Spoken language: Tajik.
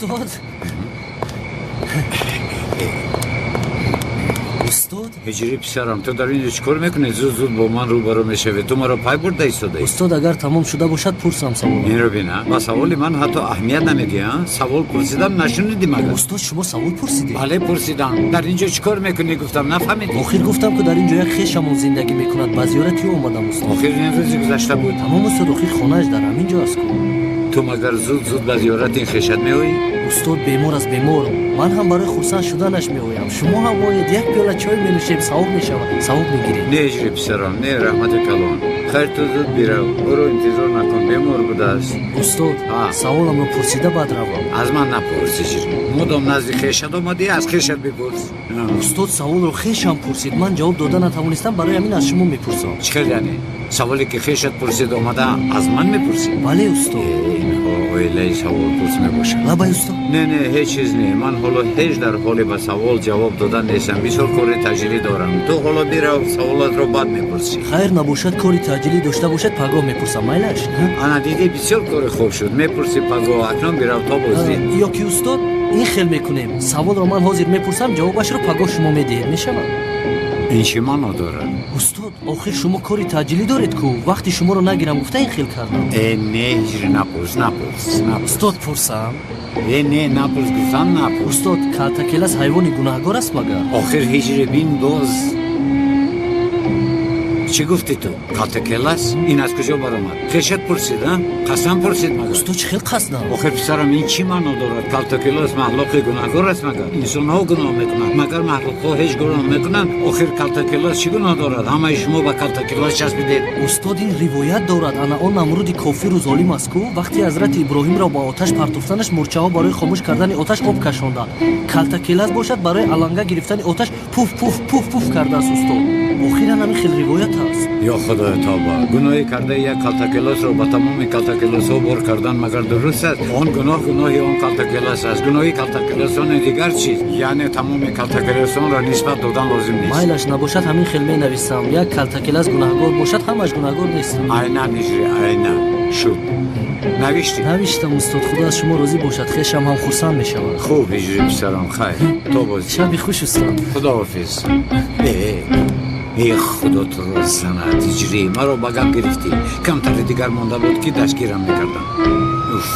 Устод, устод. Ҳиҷрӣ, писарам, ту дар ин ҷо чӣ кор мекунӣ? Зуд зуд бо ман рӯбарӯ мешавӣ. Ту маро пай бурда истодаӣ. Устод, агар тамом шуда бошад, пурсам саволам. Инро бина, ба саволи ман ҳатто аҳамият намедиҳӣ, а? Савол пурсидам, нашунидӣ магар? Устод, шумо савол пурсидед? Бале, пурсидам. Дар ин ҷо чӣ кор мекунӣ, гуфтам, нафаҳмидӣ? Охир гуфтам, ки дар ин ҷо як хешамон зиндагӣ мекунад, ба зиёрати ӯ омадам, устод. Охир ин рӯзи гузашта буд. Тамом, устод, охир хонааш дар ҳамин ҷо аст ку. Ту магар зуд зуд ба зиёрати ин хешат меоӣ? Устод, бемор аст, бемор. Ман ҳам барои хурсанд шуданаш меоям. Шумо ҳам оед, як пиёла чой менӯшем, савоб мешавад, савоб мегирем. Не, ҳиҷри писарам, не, раҳмати калон. Хайр, ту зуд бирав, ӯро интизор накун, бемор будааст. Устод, А. саволамро пурсида баъд равам. Аз ман напурс, ҳиҷрӣ. Мудом назди хешат омадӣ, аз хешат бипурс. Устод, саволро хешам пурсид, ман ҷавоб дода натавонистам, барои ҳамин аз шумо мепурсам. Чӣ хел яъне? Саволе ки хешат пурсид, омада аз ман мепурсӣ? Бале, устод. Инҳо оилаи саволпурс мебошанд. Лабай, устод. Не, не, ҳеҷ чиз не. Ман ҳоло ҳеҷ дар ҳоле ба савол ҷавоб додан нестам, бисёр кори таъҷилӣ дорам. Ту ҳоло бирав, саволатро баъд мепурсӣ. Хайр, набошад, кори таъҷилӣ дошта бошад, пагоҳ мепурсам, майлаш? Ана дидӣ, бисёр кори хуб шуд, мепурсӣ пагоҳ. Акнун бирав, то боздид. Ё ки, устод, ин хел мекунем: саволро ман ҳозир мепурсам, ҷавобашро пагоҳ шумо медиҳед, мешавад? Ин чӣ маъно дорад? Устод, охир шумо кори таъҷилӣ доред ку, вақти шуморо нагирам гуфта ин хел кардам. Э, не, ҳиҷрӣ, напурс, напурс, напурс. Устод, пурсам. Э, не, напурс гуфтам, напурс. Устод, калтакелас ҳайвони гунаҳгор аст магар? Охир, ҳиҷри, бин, боз чӣ гуфтӣ ту? Калтакелас? Ин аз куҷо баромад? Хешат пурсид, а? Қасдам пурсид магар? Устод, чӣ хел қасдам? Охир, писарам, ин чӣ маъно дорад? Калтакелас махлуқи гунаҳгор аст магар? Инсонҳо гуноҳ мекунанд, магар махлуқҳо ҳеҷ гуноҳ мекунанд? Охир калтакелас чӣ гуноҳ дорад? Ҳамаи шумо ба калтакелас часпидед. Устод, ин ривоят дорад. Ана он Намруди кофиру золим аст ку, вақте ҳазрати Иброҳимро ба оташ партофтанаш, мурчаҳо барои хомӯш кардани оташ об кашонданд. Калтакелас бошад, барои аланга гирифтани оташ пуф, пуф, пуф, пуф кардааст. Устод, охиран ҳамин хел ривоят аст. Ё худои, тавба! Гуноҳи кардаи як калтакелосро ба тамоми калтакелосҳо бор кардан магар дуруст аст? Он гуноҳ гуноҳи он калтакелос аст, гуноҳи калтакелосони дигар чиз. Яъне тамоми калтакелосонро нисбат додан лозим нест. Майлаш, набошад, ҳамин хел менависам: як калтакелас гунаҳгор бошад, ҳамаш гунаҳгор нест. Айнан, ҳиҷри, айнан шуд. Навиштӣ? Навиштам, устод. Худо аз шумо розӣ бошад, хешам ҳам хурсанд мешавад. Хуб, ҳиҷри писарам, хайр, то боз. Шаби хуш, устод. Худоҳофиз. Э, э, худо туро занад, ҳиҷрӣ, маро ба гап гирифтӣ. Камтари дигар монда буд, ки дастгирам мекардам. Уф.